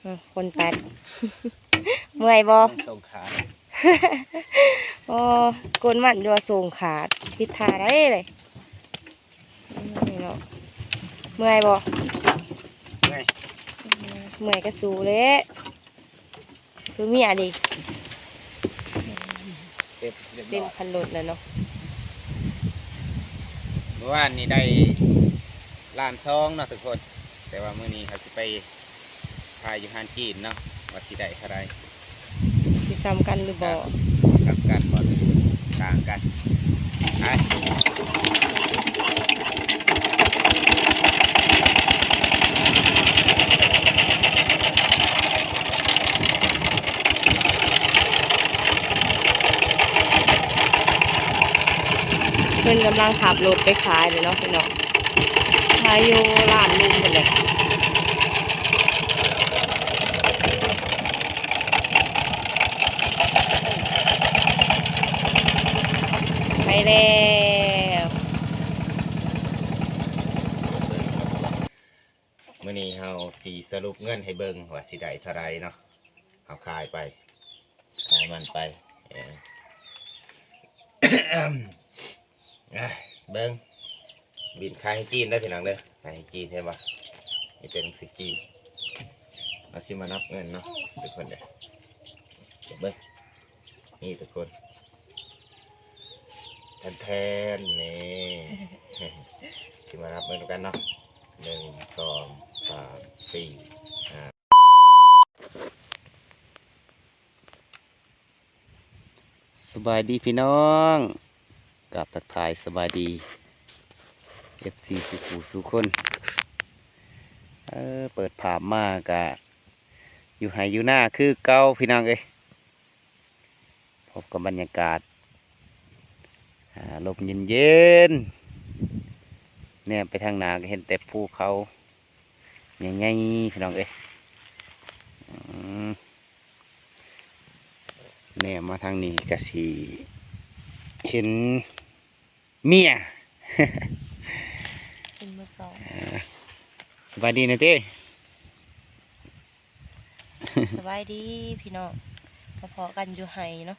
ອືມ ຄົນຕັດ ເມື່ອຍບໍ່? ສົ່ງຂາດ ໂອ້ ກົນມັນຢູ່ວ່າສົ່ງຂາດ ຜິດທ່າໃດເລີຍ. ນີ້ເນາະ ເມື່ອຍບໍ່? ເມື່ອຍ ເມື່ອຍກໍສູ້ແຫຼະ ຄືເມຍເດ້ ເຕັມ ເຕັມຄັນລົດແລ້ວເນາະ. ເມື່ອວານນີ້ໄດ້ລ້ານສອງເນາະທຸກຄົນ ແຕ່ວ່າມື້ນີ້ເຮົາຊິໄປ ຂາຍຢູ່ຮ້ານຈີນເນາະ ວ່າຊິໄດ້ເທົ່າໃດ ຊິສ່ຳກັນຫຼືບໍ່ ຊິສ່ຳກັນບໍ່ ຫຼືຕ່າງກັນ ໄປ. ເພິ່ນກຳລັງຂັບລົດໄປຂາຍເລີຍເນາະພີ່ນ້ອງ ຂາຍຢູ່ຮ້ານລຸງພຸ້ນແຫຼະ. ໄປແລ້ວ ມື້ນີ້ເຮົາຊິສະຫຼຸບເງິນໃຫ້ເບິ່ງວ່າຊິໄດ້ເທົ່າໃດເນາະ ເຮົາຂາຍໄປ ຂາຍມັນໄປ ເອີ ເບິ່ງ ບິນຂາຍໃຫ້ຈີນເດີພີ່ນ້ອງເດີ ຂາຍໃຫ້ຈີນ ເຫັນບໍ່ ມີແຕ່ໜັງສືຈີນ. ເຮົາຊິມານັບເງິນເນາະທຸກຄົນເດີ ເບິ່ງ ນີ້ທຸກຄົນ ແທນໆ ນີ້ ຊິມານັບເບິ່ງນຳກັນເນາະ ໜຶ່ງ ສອງ ສາມ ສີ່ ຫ້າ. ສະບາຍດີພີ່ນ້ອງ ກາບທັກທາຍສະບາຍດີ ເອັຟຊີ ສູ່ຜູ້ສູ່ຄົນ. ເອີ ເປີດພາບມາກະຢູ່ໄຮ່ຢູ່ນາຄືເກົ່າພີ່ນ້ອງເອີຍ. ພົບກັບບັນຍາກາດ ອາ ລົມເຢັນໆ ແນມໄປທາງໜ້າກໍເຫັນແຕ່ພູເຂົາໃຫຍ່ໆ ພີ່ນ້ອງເອີຍ. ອືມ ແນມມາທາງນີ້ກໍຊິເຫັນເມຍ ເປັນມື້ເກົ່າ. ເອີ ສະບາຍດີນະຕິ. ສະບາຍດີພີ່ນ້ອງ ມາພໍ້ກັນຢູ່ໄຮ່ເນາະ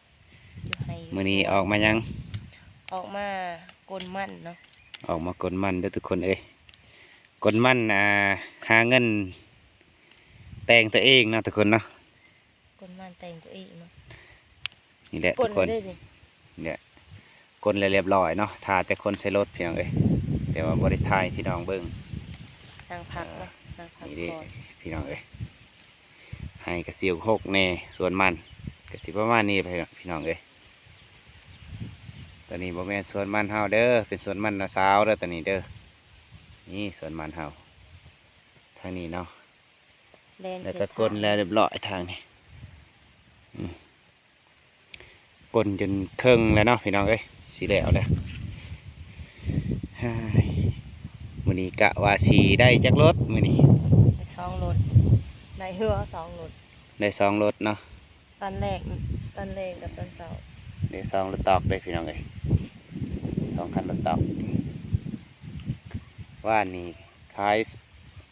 ຢູ່ໄຮ່ຢູ່ສວນ. ມື້ນີ້ອອກມາຫຍັງ? ອອກມາກົນມັນເນາະ ອອກມາກົນມັນເດີທຸກຄົນເອີຍ. ກົນມັນ ອ່າ ຫາເງິນແຕ່ງຕົວເອງເນາະທຸກຄົນເນາະ ກົນມັນແຕ່ງຕົວເອງເນາະ. ນີ້ແຫຼະທຸກຄົນ ນີ້ແຫຼະ ກົນແລ້ວລຽບລ້ອຍເນາະ ຖ້າແຕ່ຄົນໃສ່ລົດພີ່ນ້ອງເອີຍ ແຕ່ວ່າບໍ່ໄດ້ຖ່າຍໃຫ້ພີ່ນ້ອງເບິ່ງ. ນັ່ງພັກເນາະ ນັ່ງພັກຜ່ອນ ນີ້ເດ້ພີ່ນ້ອງເອີຍ ໄຮ່ກະຊິຫົກແດ່ ສວນມັນກະຊິປະມານນີ້ແຫຼະພີ່ນ້ອງເອີຍ. ຕອນນີ້ບໍ່ແມ່ນສວນມັນເຮົາເດີ ເປັນສວນມັນນ້າສາວເດີ ຕອນນີ້ເດີ. ນີ້ສວນມັນເຮົາ ທາງນີ້ເນາະ ແລ້ວກໍກົນແລ້ວລຽບລ້ອຍທາງນີ້ ອືມ ກົນຈົນເຄິ່ງແລ້ວເນາະພີ່ນ້ອງເອີຍ ຊິແລ້ວແລ້ວ. ມື້ນີ້ກະວ່າຊິໄດ້ຈັກລົດມື້ນີ້? ໄດ້ສອງລົດ ໄດ້ເຮືອສອງລົດ ໄດ້ສອງລົດເນາະ. ຕອນແລງ ຕອນແລງກັບຕອນເຊົ້າ ໄດ້ສອງລົດຕອກເດ້ພີ່ນ້ອງເອີຍ ສອງຄັນລົດຕອກ. ວານນີ້ຂາຍ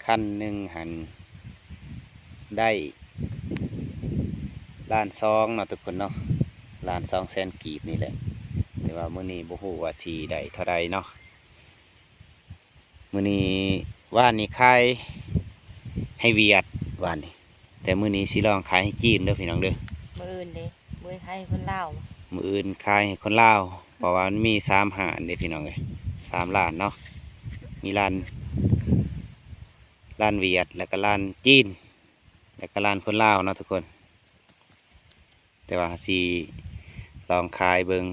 ຄັນໜຶ່ງຫັ້ນໄດ້ລ້ານສອງເນາະທຸກຄົນເນາະ ລ້ານສອງແສນກີບນີ້ແຫຼະ. ແຕ່ວ່າມື້ນີ້ບໍ່ຮູ້ວ່າຊິໄດ້ເທົ່າໃດເນາະ. ມື້ນີ້ ວານນີ້ຂາຍໃຫ້ຫວຽດ ວານນີ້ ແຕ່ມື້ນີ້ຊິລອງຂາຍໃຫ້ຈີນເດີພີ່ນ້ອງເດີ. ມື້ອື່ນເດ ມື້ອື່ນຂາຍໃຫ້ຄົນລາວ ມື້ອື່ນຂາຍໃຫ້ຄົນລາວ ເພາະວ່າມັນມີສາມຮ້ານເດ້ພີ່ນ້ອງເອີຍ ສາມຮ້ານເນາະ ມີຮ້ານ ຮ້ານຫວຽດ ແລ້ວກໍຮ້ານຈີນ ແລ້ວກໍຮ້ານຄົນລາວເນາະທຸກຄົນ. ແຕ່ວ່າເຮົາຊິລອງຂາຍເບິ່ງ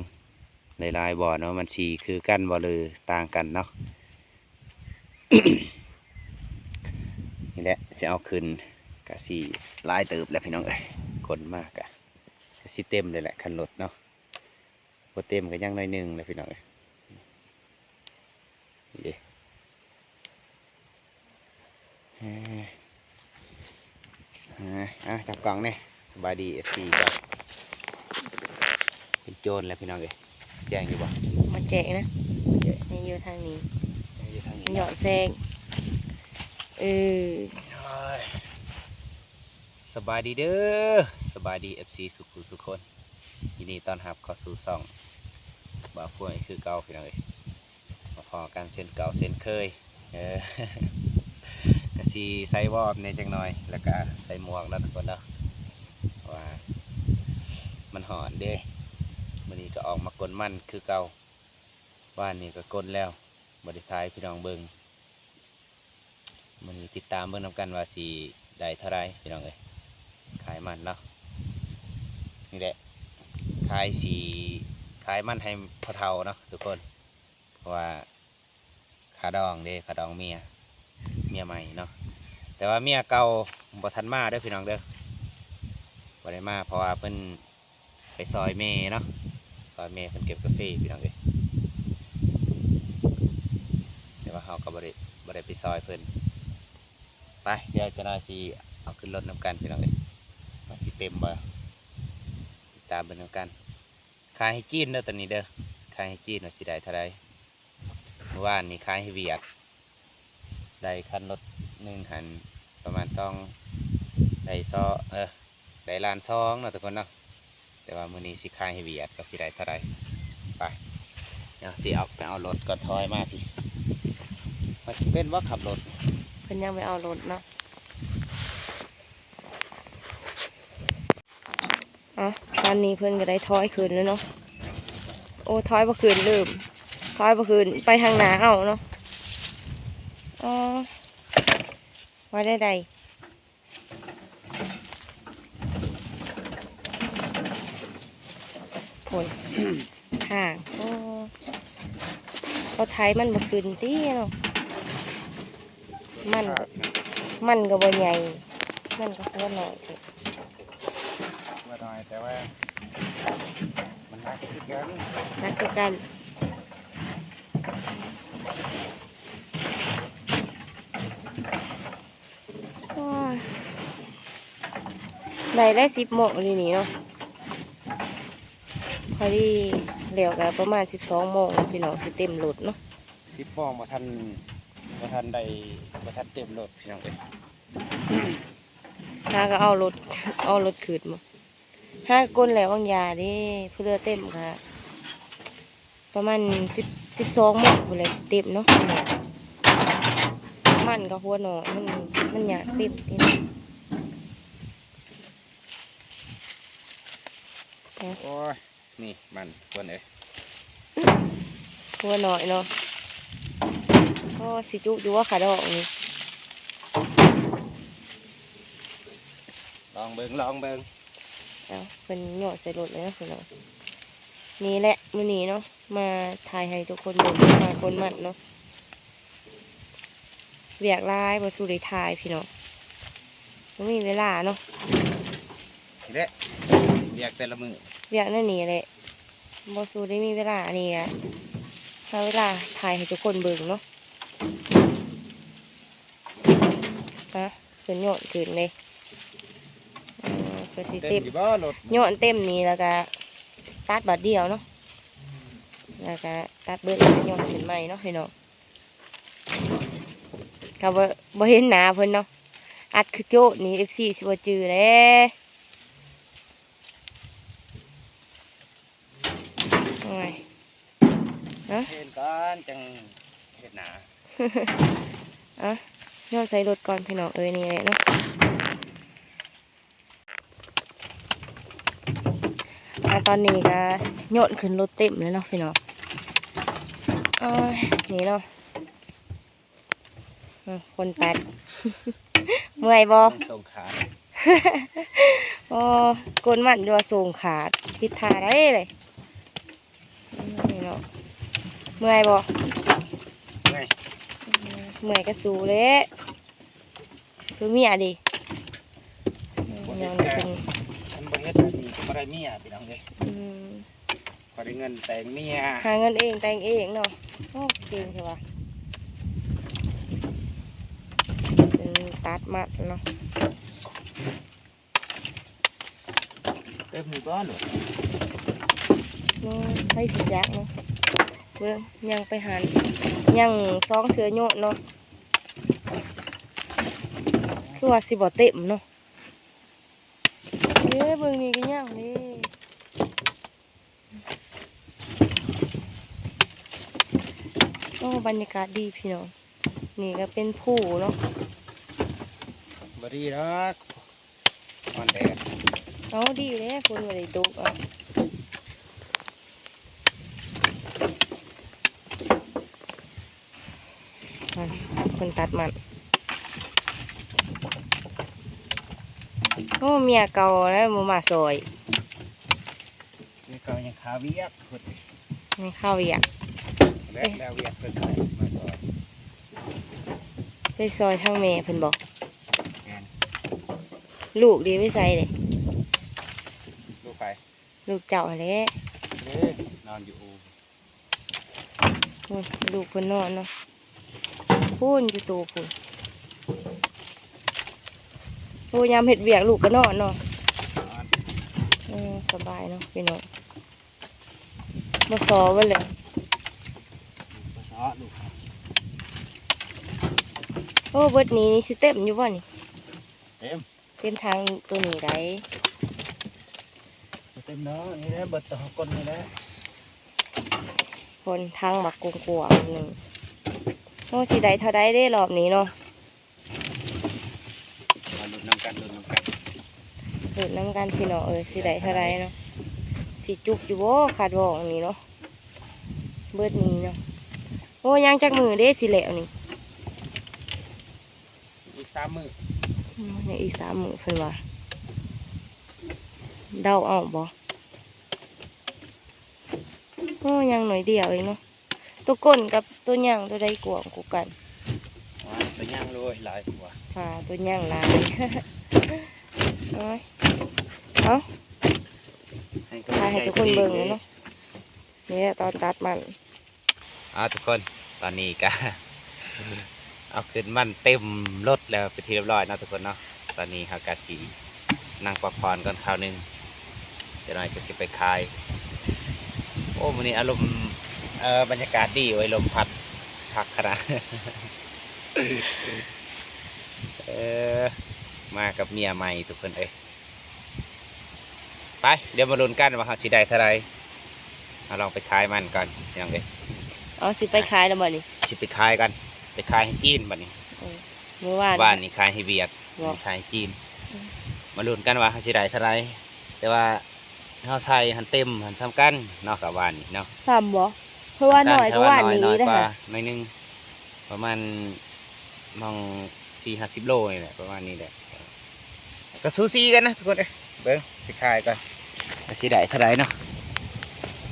ຫຼາຍໆບ່ອນວ່າມັນຊິຄືກັນບໍ່ ຫຼືຕ່າງກັນເນາະ. ນີ້ແຫຼະຊິເອົາຂຶ້ນ ກະຊິຫຼາຍເຕີບແຫຼະພີ່ນ້ອງເອີຍ ຄົນມາກະ ກະຊິເຕັມເລີຍແຫຼະຄັນລົດເນາະ. ບໍ່ເຕັມກໍຍັງໜ້ອຍໜຶ່ງແຫຼະພີ່ນ້ອງເອີຍ. ນີ້ເດ້ ເອີ ເອີ ເອົາ ຈັບກ້ອງແດ່. ສະບາຍດີ ເອັຟຊີ ກ່ອນ. ເປັນໂຈນແລ້ວພີ່ນ້ອງເອີຍ. ແຈ້ງຢູ່ບໍ່? ບໍ່ແຈ້ງນະ ບໍ່ແຈ້ງ. ຍັງຢູ່ທາງນີ້ ຍັງຢູ່ທາງນີ້ ຍ້ອນແສງ. ເອີ ໂອ້ຍ. ສະບາຍດີເດີ ສະບາຍດີ ເອັຟຊີ ສູ່ຜູ້ສູ່ຄົນ ຍິນດີຕ້ອນຮັບເຂົ້າສູ່ຊ່ອງບ່າວພວງອີກຄືເກົ່າ ພີ່ນ້ອງເອີຍ. ມາພໍ້ກັນເຊັ່ນເກົ່າເຊັ່ນເຄີຍ ເອີ ກະຊິໃສ່ວອບແດ່ຈັກໜ່ອຍ ແລ້ວກະໃສ່ໝວກເນາະທຸກຄົນເນາະ ເພາະວ່າມັນຮ້ອນເດ້. ມື້ນີ້ກະອອກມາກົນມັນຄືເກົ່າ ວານນີ້ກະກົນແລ້ວ ບໍ່ໄດ້ຖ່າຍໃຫ້ພີ່ນ້ອງເບິ່ງ. ມື້ນີ້ຕິດຕາມເບິ່ງນຳກັນວ່າຊິໄດ້ເທົ່າໃດ ພີ່ນ້ອງເອີຍ. ຂາຍມັນເນາະ ນີ້ແຫຼະ ຂາຍຊິ ຂາຍມັນໃຫ້ພໍ່ເຖົ້າເນາະທຸກຄົນ ເພາະວ່າຄ່າດອງເດ້ ຄ່າດອງເມຍ ເມຍໃໝ່ເນາະ. ແຕ່ວ່າເມຍເກົ່າບໍ່ທັນມາເດີພີ່ນ້ອງເດີ ບໍ່ໄດ້ມາ ເພາະວ່າເພິ່ນ ໄປຊ່ອຍແມ່ເນາະ ຊ່ອຍແມ່ເພິ່ນເກັບກາເຟພີ່ນ້ອງເອີຍ. ແຕ່ວ່າເຮົາກະບໍ່ໄດ້ ບໍ່ໄດ້ໄປຊ່ອຍເພິ່ນ. ໄປ ດຽວຈັກໜ່ອຍຊິເອົາຂຶ້ນລົດນຳກັນພີ່ນ້ອງເອີຍ ວ່າຊິເຕັມບໍ່ ຕິດຕາມເບິ່ງນຳກັນ. ຂາຍໃຫ້ຈີນເດີໂຕນີ້ເດີ ຂາຍໃຫ້ຈີນວ່າຊິໄດ້ເທົ່າໃດ. ມື້ວານນີ້ຂາຍໃຫ້ຫວຽດ ໄດ້ຄັນລົດໜຶ່ງຫັ້ນປະມານສອງ ໄດ້ຊອ ເອີ ໄດ້ລ້ານສອງເນາະທຸກຄົນເນາະ. ແຕ່ວ່າມື້ນີ້ຊິຂາຍໃຫ້ຫວຽດວ່າຊິໄດ້ເທົ່າໃດ. ໄປ ດຽວຊິອອກໄປເອົາລົດກ່ອນ ຖອຍມາພີ້ ວ່າຊິເປັນບໍ່ຂັບລົດ ເພິ່ນຍັງໄປເອົາລົດເນາະ. ອ່ະ ຕອນນີ້ເພິ່ນກະໄດ້ຖອຍຂຶ້ນແລ້ວເນາະ. ໂອ້ ຖອຍບໍ່ຂຶ້ນ ລືມ ຖອຍບໍ່ຂຶ້ນ ໄປທາງໜ້າເອົາເນາະ. ອໍ ວ່າໄດ້ໃດ ພຸ້ນ ທາງ ໂອ້ ເຂົາໄຖມັນບໍ່ຂຶ້ນຕິເນາະ. ມັນ ມັນກະບໍ່ໃຫຍ່ ມັນກະຫົວໜ້ອຍ ຫົວໜ້ອຍ ແຕ່ວ່າມັນໜັກຄືກັນ ໜັກຄືກັນ. ໂອ້ຍ ໄດ້ແລ້ວສິບໂມງນີ້ເນາະ ພໍດີແລ້ວກະປະມານສິບສອງໂມງພີ່ນ້ອງ ຊິເຕັມລົດເນາະ. ສິບໂມງບໍ່ທັນ ບໍ່ທັນໄດ້ ບໍ່ທັນເຕັມລົດພີ່ນ້ອງເອີຍ. ຫາກະເອົາລົດ ເອົາລົດຂຶ້ນ ຫາກະກົນແລ້ວວາງຢາເດ້ ເພື່ອເຫຼືອເຕັມກະປະມານສິບ ສິບສອງໂມງພຸ້ນແຫຼະເຕັມເນາະ. ມັນກະຫົວໜ້ອຍ ມັນ ມັນຍາກເຕັມຕິ. ໂອ້ຍ ນີ້ມັນ ທຸກຄົນເອີຍ ຫົວໜ້ອຍເນາະ. ໂອ້ ຊິຈຸຢູ່ບໍ່ຂາດອກນີ້ ລອງເບິ່ງ ລອງເບິ່ງ. ເອົາ ເພິ່ນໂຍນໃສ່ລົດແລ້ວເນາະພີ່ນ້ອງ. ນີ້ແຫຼະ ມື້ນີ້ເນາະ ມາຖ່າຍໃຫ້ທຸກຄົນເບິ່ງ ມາກົນມັນເນາະ. ວຽກຫຼາຍ ບໍ່ສູ່ໄດ້ຖ່າຍພີ່ນ້ອງ ບໍ່ມີເວລາເນາະ. ນີ້ແຫຼະ ວຽກແຕ່ລະມື້ ວຽກແນວນີ້ແຫຼະ ບໍ່ສູ່ໄດ້ມີເວລາ. ອັນນີ້ກະຫາເວລາຖ່າຍໃຫ້ທຸກຄົນເບິ່ງເນາະ. ຮະ ຂຶ້ນໂຍນຂຶ້ນເດ້ ເອີ ກະຊິເຕັມ ເຕັມຢູ່ບໍ່ລົດ ໂຍນເຕັມນີ້ ແລ້ວກະຕັດບາດດຽວເນາະ ແລ້ວກະຕັດເບິດ ແລ້ວກະໂຍນຂຶ້ນໃໝ່ເນາະພີ່ນ້ອງ. ກະບໍ່ ບໍ່ເຫັນໜ້າເພິ່ນເນາະ ອັດຄືໂຈດນີ້ ເອັຟຊີ ຊິບໍ່ຈື່ເດ້. ໂອ້ຍ ເນາະ ເຫັນກ່ອນຈັ່ງເຮັດໜ້າ. ອ່ະ ໂຍນໃສ່ລົດກ່ອນພີ່ນ້ອງເອີຍ ນີ້ແຫຼະເນາະ. ອ່າ ຕອນນີ້ກະໂຍນຂຶ້ນລົດເຕັມແລ້ວເນາະພີ່ນ້ອງ. ໂອ້ຍ ນີ້ເນາະ ອືມ ຄົນຕັດ ເມື່ອຍບໍ່? ສົ່ງຂາດ ໂອ້ ກົນມັນຢູ່ວ່າສົ່ງຂາດ ຜິດທ່າໃດເລີຍ. ອືມ ນີ້ເນາະ ເມື່ອຍບໍ່? ເມື່ອຍ ອືມ ເມື່ອຍກະສູ້ແຫຼະ ຄືເມຍເດ. ອືມ ບໍ່ເຮັດ ຄັນບໍ່ເຮັດແບບນີ້ກະບໍ່ໄດ້ເມຍພີ່ນ້ອງເອີຍ. ອືມ ພໍໄດ້ເງິນແຕ່ງເມຍ ຫາເງິນເອງແຕ່ງເອງເນາະ. ໂອ້ ເກັ່ງແທ້ວ່າ ເປັນຕັດມັດເນາະ. ເຕັມຢູ່ບໍ່ໂລດ ໂອ້ຍ ໃຜຊິຈັກເນາະ. ເບິ່ງ ຍ່າງໄປຫັ້ນ ຍ່າງສອງເທື່ອໂຍນເນາະ ຄືວ່າຊິບໍ່ເຕັມເນາະ. ເດ້ ເບິ່ງນີ້ກໍຍັງເດ້. ໂອ້ ບັນຍາກາດດີພີ່ນ້ອງ. ນີ້ກໍເປັນພູເນາະ. ບໍ່ດີດອກ ຮ້ອນແດດ. ເອົາ ດີແລ້ວ ຝົນບໍ່ໄດ້ຕົກ. ເອົາ ອ່ະ ຄົນຕັດມັນ. ໂອ້ ເມຍເກົ່າແລ້ວບໍ່ມາຊ່ອຍ. ເມຍເກົ່າຍັງຄາວຽກພຸ້ນ. ຍັງຄາວຽກ. ແລ້ວ ແລ້ວວຽກເພິ່ນກໍຊິມາຊ່ອຍ. ໄປຊ່ອຍທາງແມ່ເພິ່ນບໍ? ແມ່ນ. ລູກເດ ໄປໃສເດ? ລູກໃຜ? ລູກເຈົ້າຫັ້ນແຫຼະ. ເດ້ ນອນຢູ່ອູ່. ໂອ້ຍ ລູກເພິ່ນນອນເນາະ ພຸ້ນຢູ່ໂຕພຸ້ນ. ໂອ້ ຍາມເຮັດວຽກລູກກໍນອນເນາະ. ນອນ. ເອີ ສະບາຍເນາະພີ່ນ້ອງ. ບໍ່ຊໍເບິດເລີຍ. ບໍ່ຊໍລູກ. ໂອ້ ເບິດນີ້ ນີ້ຊິເຕັມຢູ່ບໍ່ນີ້? ເຕັມ. ເຕັມຖັງໂຕນີ້ໄດ໋. ບໍ່ເຕັມເນາະ ນີ້ແຫຼະ ເບິດແຕ່ຫົກກົ້ນນີ້ແຫຼະ. ຄົນຖັງບັກກວ້າງໆໜຶ່ງ. ໂອ້ ຊິໄດ້ເທົ່າໃດເດ້ລອບນີ້ເນາະ? ມາລຸ້ນນຳກັນ ລຸ້ນນຳກັນ ລຸ້ນນຳກັນພີ່ນ້ອງເອີຍ. ຊິໄດ້ເທົ່າໃດເນາະ? ຊິຈຸກຢູ່ບໍ່ ຄາດວ່າອັນນີ້ເນາະ ເບິດນີ້ເນາະ. ໂອ້ ຍັງຈັກມື້ເດ້ຊິແລ້ວນີ້? ອີກສາມມື້. ອືມ ຍັງອີກສາມມື້ເພິ່ນວ່າ. ເດົາເອົາບໍ່? ໂອ້ ຍັງໜ້ອຍດຽວເອງເນາະ. ໂຕກົ້ນກັບໂຕຍ່າງ ໂຕໃດກວ້າງກວ່າກັນ? ອ່າ ໂຕຍ່າງໂລຍຫຼາຍກວ່າ. ອ່າ ໂຕຍ່າງຫຼາຍ. ໂອ້ຍ ເອົາ ໃຫ້ ໃຫ້ທຸກຄົນເບິ່ງເນາະ. ນີ້ແຫຼະຕອນຕັດມັນ. ເອົາ ທຸກຄົນ ຕອນນີ້ກະເອົາຂຶ້ນມັນເຕັມລົດແລ້ວເປັນທີ່ຮຽບຮ້ອຍເນາະທຸກຄົນເນາະ. ຕອນນີ້ເຮົາກະຊິນັ່ງພັກຜ່ອນກ່ອນຄາວໜຶ່ງ ຈັກໜ້ອຍກະຊິໄປຂາຍ. ໂອ້ ມື້ນີ້ອາລົມ ເອີ ບັນຍາກາດດີເວີຍ ລົມພັດຄັກຂະໜາດ. ເອີ ມາກັບເມຍໃໝ່ທຸກຄົນເອີຍ. ໄປ ດຽວມາລຸ້ນກັນວ່າເຮົາຊິໄດ້ເທົ່າໃດ. ເຮົາລອງໄປຂາຍມັນກ່ອນພີ່ນ້ອງເອີຍ. ເອົາ ຊິໄປຂາຍແລ້ວບໍ່ນີ້? ຊິໄປຂາຍກ່ອນ ໄປຂາຍໃຫ້ຈີນບັດນີ້. ເອີ ມື້ວານ ວານນີ້ຂາຍໃຫ້ຫວຽດ ມື້ນີ້ຂາຍໃຫ້ຈີນ. ອືມ ມາລຸ້ນກັນວ່າເຮົາຊິໄດ້ເທົ່າໃດ ແຕ່ວ່າເຮົາໃສ່ຫັ້ນເຕັມຫັ້ນສ່ຳກັນເນາະ ກັບວານນີ້ເນາະ. ສ່ຳບໍ່? ເພາະວ່າໜ້ອຍກວ່າວານນີ້ເດ້ ໜ້ອຍໜ້ອຍໜ້ອຍໜຶ່ງ ປະມານ ມອງສີ່ຫ້າສິບໂລນີ້ແຫຼະ ປະມານນີ້ແຫຼະ. ກໍສູສີກັນນະທຸກຄົນເອີຍ. ເບິ່ງ ໄປຂາຍກ່ອນວ່າຊິໄດ້ເທົ່າໃດເນາະ.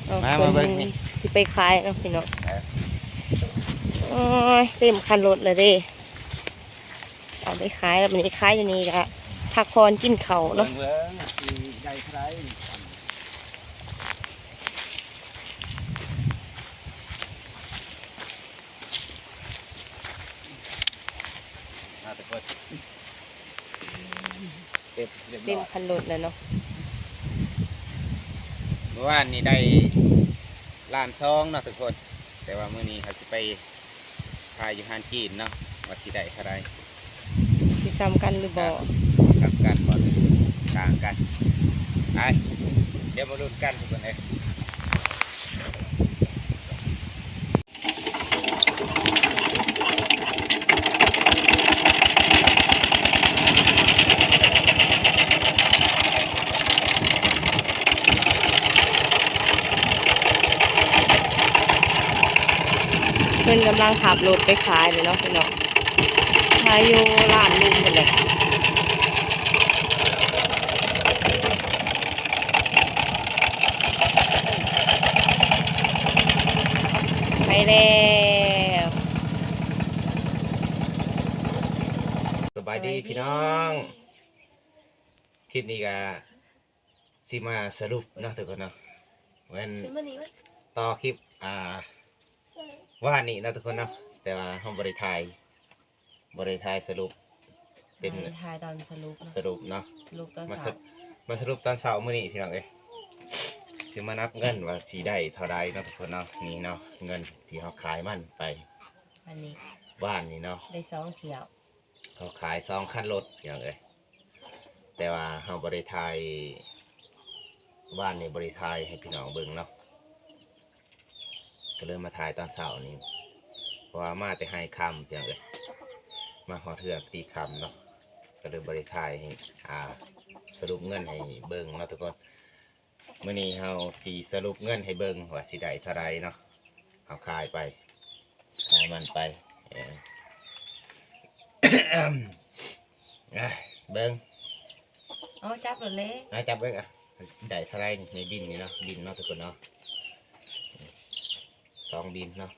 ເອົາ ມາ ມາເບິ່ງນີ້ ຊິໄປຂາຍເນາະພີ່ນ້ອງ. ເອີ ໂອ້ຍ ເຕັມຄັນລົດແລ້ວເດ້. ເອົາໄປຂາຍແລ້ວ ບັດນີ້ຂາຍຢູ່ນີ້ກະພັກຜ່ອນກິນເຂົ້າເນາະ. ເບິ່ງ ເບິ່ງຊິໄດ້ເທົ່າໃດ. ມາທຸກຄົນ ເຕັມ ເຕັມຄັນລົດແລ້ວເນາະ. ມື້ວານນີ້ໄດ້ລ້ານສອງເນາະທຸກຄົນ ແຕ່ວ່າມື້ນີ້ເຮົາຊິໄປຂາຍຢູ່ຮ້ານຈີນເນາະ ວ່າຊິໄດ້ເທົ່າໃດ. ຊິສ່ຳກັນຫຼືບໍ່? ຊິສ່ຳກັນບໍ່ ຫຼືຕ່າງກັນ? ໄປ ດຽວມາລຸ້ນກັນທຸກຄົນເອີຍ. ເພິ່ນກຳລັງຂັບລົດໄປຂາຍເລີຍເນາະພີ່ນ້ອງ. ຂາຍຢູ່ຮ້ານລຸງພຸ້ນແຫຼະ. ໄປແລ້ວ. ສະບາຍດີ ສະບາຍດີ ພີ່ນ້ອງ. ຄລິບນີ້ກະຊິມາສະຫຼຸບເນາະທຸກຄົນເນາະ. ແມ່ນ ຂຶ້ນມານີ້ໄວ້ ຕໍ່ຄລິບ ອ່າ ວານນີ້ເນາະທຸກຄົນເນາະ ແຕ່ວ່າເຮົາບໍ່ໄດ້ຖ່າຍ ບໍ່ໄດ້ຖ່າຍສະຫຼຸບ ເປັນ ອ່າ ຖ່າຍຕອນສະຫຼຸບເນາະ ສະຫຼຸບເນາະ ສະຫຼຸບຕອນ ມາສະ ເຊົ້າ ມາສະຫຼຸບຕອນເຊົ້າມື້ນີ້ພີ່ນ້ອງເອີຍ. ຊິມານັບເງິນວ່າຊິໄດ້ເທົ່າໃດເນາະທຸກຄົນເນາະ. ນີ້ເນາະ ເງິນທີ່ເຮົາຂາຍມັນໄປ ອັນນີ້ ວານນີ້ເນາະ ໄດ້ສອງຖ້ຽວ ເຮົາຂາຍສອງຄັນລົດພີ່ນ້ອງເອີຍ. ແຕ່ວ່າເຮົາບໍ່ໄດ້ຖ່າຍ ວານນີ້ບໍ່ໄດ້ຖ່າຍໃຫ້ພີ່ນ້ອງເບິ່ງເນາະ ກໍເລີຍມາຖ່າຍຕອນເຊົ້ານີ້ ເພາະວ່າມາແຕ່ໄຮ່ຄ່ຳ ພີ່ນ້ອງເອີຍ ມາຮອດເຮືອນພໍດີຄ່ຳເນາະ ກໍເລີຍບໍ່ໄດ້ຖ່າຍໃຫ້ ອ່າ ສະຫຼຸບເງິນໃຫ້ເບິ່ງເນາະທຸກຄົນ. ມື້ນີ້ເຮົາຊິສະຫຼຸບເງິນໃຫ້ເບິ່ງວ່າຊິໄດ້ເທົ່າໃດເນາະ ເຮົາຂາຍໄປ ຂາຍມັນໄປ ເອີ ອ່າ ເບິ່ງ ເອົາຈັບໂລດແຫຼະ ອ່າ ຈັບເບິ່ງ ອ່າ ໄດ້ເທົ່າໃດນີ້ ໃນບິນນີ້ເນາະ ບິນເນາະທຸກຄົນເນາະ ສອງບິນເນາະ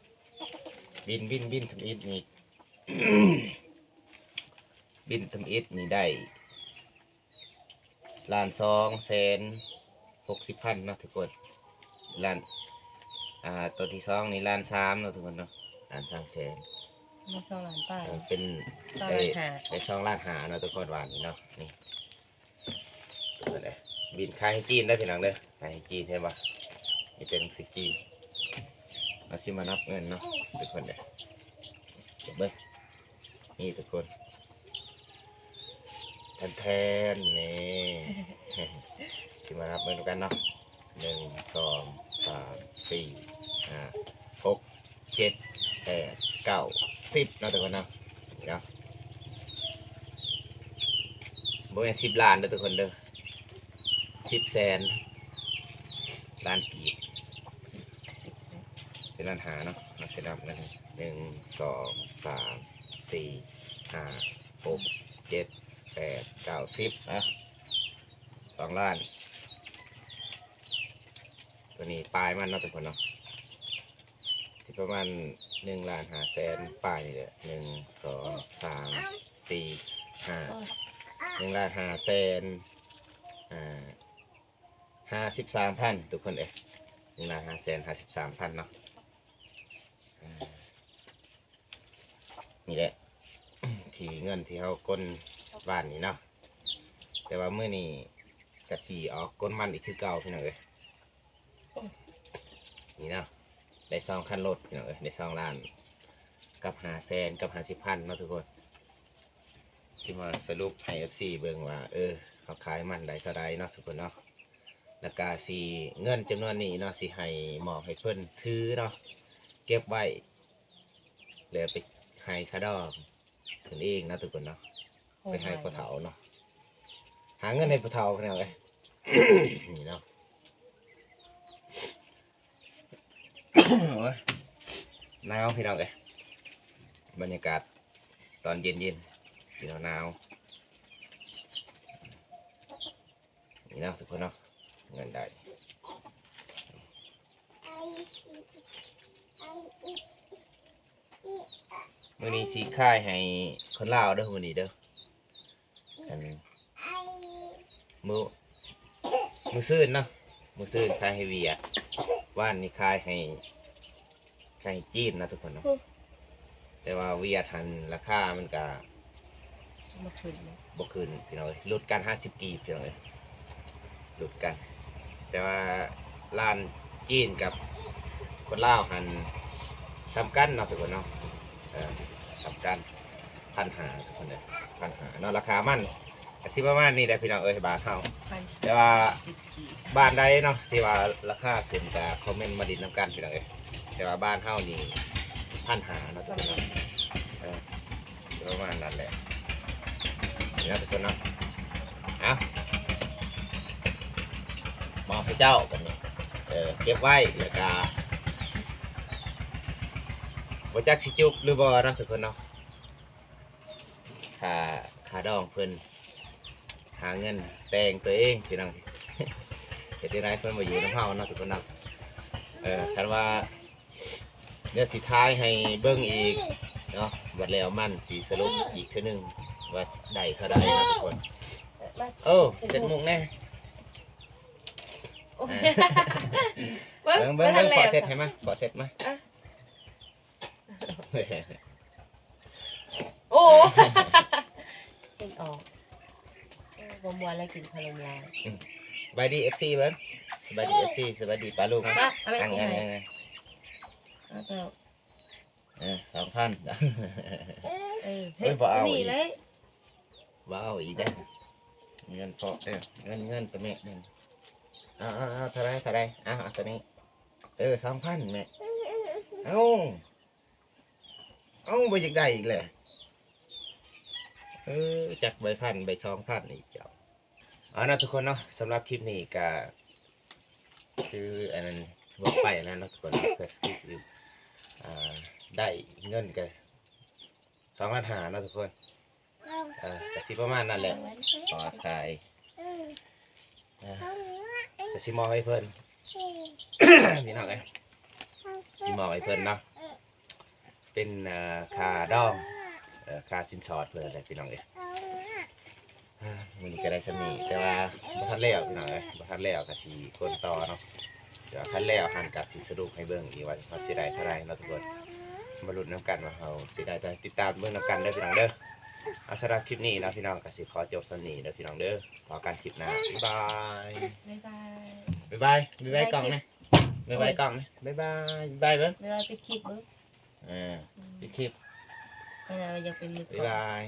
ບິນ ບິນ ບິນທຳອິດນີ້ ບິນທຳອິດນີ້ໄດ້ ລ້ານສອງແສນຫົກສິບພັນເນາະທຸກຄົນ ລ້ານ ອ່າ ຕົວທີສອງນີ້ລ້ານສາມເນາະທຸກຄົນເນາະ ລ້ານສາມແສນ ມີສອງລ້ານປາຍ ເອີ ເປັນ ສອງລ້ານຫ້າ ໄດ້ ໄດ້ສອງລ້ານຫ້າເນາະທຸກຄົນ ວານນີ້ເນາະ ນີ້ ທຸກຄົນເອີຍ ບິນຂາຍໃຫ້ຈີນເດີພີ່ນ້ອງເດີ ຂາຍໃຫ້ຈີນ ເຫັນບໍ່ ມີແຕ່ໜັງສືຈີນ ເຮົາຊິມານັບເງິນເນາະທຸກຄົນເດີ ເບິ່ງ ນີ້ທຸກຄົນ ແທນໆ ນີ້ ຊິມານັບເບິ່ງນຳກັນເນາະ ໜຶ່ງ ສອງ ສາມ ສີ່ ຫ້າ ຫົກ ເຈັດ ແປດ ເກົ້າ ສິບເນາະທຸກຄົນເນາະ ເນາະ ບໍ່ແມ່ນສິບລ້ານເດີທຸກຄົນເດີ ສິບແສນ ລ້ານກີບ ເປັນລ້ານຫ້າເນາະ ເຮົາຊິນັບເງິນ ໜຶ່ງ ສອງ ສາມ ສີ່ ຫ້າ ຫົກ ເຈັດ ແປດ ເກົ້າ ສິບ ອ່ະ ສອງລ້ານ ຕົວນີ້ປາຍມັນເນາະທຸກຄົນເນາະ ຊິປະມານໜຶ່ງລ້ານຫ້າແສນປາຍນີ້ແຫຼະ ໜຶ່ງ ສອງ ສາມ ສີ່ ຫ້າ ໂອ້ຍ ໜຶ່ງລ້ານຫ້າແສນ ອ່າ ຫ້າສິບສາມພັນທຸກຄົນເອີຍ ໜຶ່ງລ້ານຫ້າແສນຫ້າສິບສາມພັນເນາະ ອ່າ ນີ້ແຫຼະ ທີ່ເງິນທີ່ເຮົາກົນວານນີ້ເນາະ ແຕ່ວ່າມື້ນີ້ກະຊິອອກກົນມັນອີກຄືເກົ່າພີ່ນ້ອງເອີຍ ນີ້ເນາະ ໄດ້ສອງຄັນລົດພີ່ນ້ອງເອີຍ ໄດ້ສອງລ້ານກັບຫ້າແສນກັບຫ້າສິບພັນເນາະທຸກຄົນ ຊິມາສະຫຼຸບໃຫ້ເອັຟຊີເບິ່ງວ່າ ເອີ ເຮົາຂາຍມັນໄດ້ເທົ່າໃດເນາະທຸກຄົນເນາະ ແລ້ວກະຊິ ເງິນຈຳນວນນີ້ເນາະ ຊິໃຫ້ ມອບໃຫ້ເພິ່ນຖືເນາະ ເກັບໄວ້ ແລ້ວໄປໃຫ້ຄ່າດອງເພິ່ນເອງເນາະທຸກຄົນເນາະ ໂອ້ ໄປໃຫ້ພໍ່ເຖົ້າເນາະ ຫາເງິນໃຫ້ພໍ່ເຖົ້າພີ່ນ້ອງເອີຍ ນີ້ເນາະ ໂອ້ຍ ໜາວພີ່ນ້ອງເອີຍ ບັນຍາກາດຕອນເຢັນໆ ຊິໜາວໆ ນີ້ເນາະທຸກຄົນເນາະ ເງິນໄດ້ ມື້ນີ້ຊິຂາຍໃຫ້ຄົນລາວເດີ ມື້ນີ້ເດີ ອັນ ມື້ ມື້ຊືນເນາະ ມື້ຊືນຂາຍໃຫ້ຫວຽດ ວານນີ້ຂາຍໃຫ້ ຂາຍໃຫ້ຈີນເນາະທຸກຄົນເນາະ ແຕ່ວ່າຫວຽດຫັ້ນລາຄາມັນກະ ບໍ່ຂຶ້ນເນາະ ບໍ່ຂຶ້ນພີ່ນ້ອງເອີຍ ຫຼຸດກັນຫ້າສິບກີບພີ່ນ້ອງເອີຍ ຫຼຸດກັນ ແຕ່ວ່າລ້ານຈີນກັບຄົນລາວຫັ້ນສ່ຳກັນເນາະທຸກຄົນເນາະ ເອີ ສ່ຳກັນ ພັນຫ້າທຸກຄົນເດີ ພັນຫ້າເນາະ ລາຄາມັນກະຊິປະມານນີ້ແຫຼະພີ່ນ້ອງເອີຍ ບ້ານເຮົາ ພັນ ແຕ່ວ່າ ສິບກີບ ບ້ານໃດເນາະທີ່ວ່າລາຄາຂຶ້ນກະຄອມເມັນມາຫຼິ້ນນຳກັນພີ່ນ້ອງເອີຍ ແຕ່ວ່າບ້ານເຮົານີ້ພັນຫ້າເນາະທຸກຄົນເນາະ ເອີ ປະມານນັ້ນແຫຼະ ນີ້ເນາະທຸກຄົນເນາະ ເອົາ ມອບໃຫ້ເຈົ້າບັດນີ້ ເອີ ເກັບໄວ້ ແລ້ວກະ ບໍ່ຈັກຊິຈູບຫຼືບໍ່ເນາະທຸກຄົນເນາະ ຄ່າ ຄ່າດອງເພິ່ນ ຫາເງິນແຕ່ງຕົວເອງພີ່ນ້ອງ ເຮັດຈັ່ງໃດເພິ່ນບໍ່ຢູ່ນຳເຮົາເນາະທຸກຄົນເນາະ ເອີ ຄັນວ່າ ດຽວຊິຖ່າຍໃຫ້ເບິ່ງອີກເນາະ ບັດແລ້ວມັນຊິສະຫຼຸບອີກເທື່ອໜຶ່ງວ່າໄດ້ເທົ່າໃດເນາະທຸກຄົນ ໂອ້ ເຊັດມຸກແດ່ ໂອ້ຍ ເບິ່ງ ເບິ່ງ ເບິ່ງ ບໍ່ທັນແລ້ວ ຂໍເຊັດໃຫ້ມາ ຂໍເຊັດມາ ອ່ະ ໂອ້ ເກັ່ງອອກ ໂອ້ ບໍ່ມ່ວນແລ້ວກິນຂະໜົມຫຼາຍ ອືມ ສະບາຍດີເອັຟຊີເບິ່ງ ສະບາຍດີເອັຟຊີ ສະບາຍດີປ້າລຸງ ມາ ເອົາໄປ ອັງ ໃຫ້ ອັງ ອັງ ເອົາ ເອີ ສອງພັນ ເອີ ເຮີ້ຍ ບໍ່ເອົາອີກ ນີ້ແຫຼະ ບໍ່ເອົາອີກເດ້. ເພາະ ເອີ ເງິນ ເງິນຕົວແມ່ນັ້ນ ເອົາ ເອົາ ເອົາ ເທົ່າໃດ ເທົ່າໃດ ເອົາ ເອົາຕົວນີ້ ເອີ ສອງພັນແມ່ ເອົາ ເອົາ ບໍ່ຢາກໄດ້ອີກແຫຼະ ເອີ ຈັກໃບພັນໃບສອງພັນອີກເຈົ້າ. ເອົາເນາະທຸກຄົນເນາະ ສຳລັບຄລິບນີ້ກະຄືອັນນັ້ນ ເວົ້າໄປແລ້ວເນາະທຸກຄົນ ກະຄືຊິ ອ່າ ໄດ້ເງິນກະສອງລ້ານຫ້າເນາະທຸກຄົນ ເອີ ກະຊິປະມານນັ້ນແຫຼະ ຂໍຖ່າຍ ເອີ ກະຊິມອບໃຫ້ເພິ່ນ ພີ່ນ້ອງເອີຍ ຊິມອບໃຫ້ເພິ່ນເນາະ ເປັນ ເອີ ຄ່າດອງ ເອີ ຄ່າສິນສອດເພິ່ນແຫຼະ ພີ່ນ້ອງເອີຍ. ມື້ນີ້ກະໄດ້ສ່ຳນີ້ ແຕ່ວ່າບໍ່ທັນແລ້ວ ພີ່ນ້ອງເອີຍ ບໍ່ທັນແລ້ວກະຊິຄົນຕໍ່ເນາະ ແຕ່ວ່າຄັນແລ້ວຫັ້ນກະຊິສະຫຼຸບໃຫ້ເບິ່ງອີກວ່າເຮົາຊິໄດ້ເທົ່າໃດເນາະທຸກຄົນ ມາລຸ້ນນຳກັນວ່າເຮົາຊິໄດ້ເທົ່າໃດ ຕິດຕາມເບິ່ງນຳກັນເດີ ພີ່ນ້ອງເດີ. ເອົາ ສຳລັບຄລິບນີ້ເນາະ ພີ່ນ້ອງ ກະຊິຂໍຈົບສ່ຳນີ້ເດີ ພີ່ນ້ອງເດີ ພໍ້ກັນຄລິບໜ້າ ບາຍບາຍ ບາຍບາຍ ບາຍບາຍ ບາຍບາຍ ກ້ອງແນ່ ບາຍບາຍກ້ອງແນ່ ບາຍບາຍ ບາຍບາຍເບິ່ງ ບາຍບາຍ ປິດຄລິບເບິ່ງ ເອີ ປິດຄລິບ ເວລາວ່າຢາກເປັນມືກ້ອງ ບາຍບາຍ.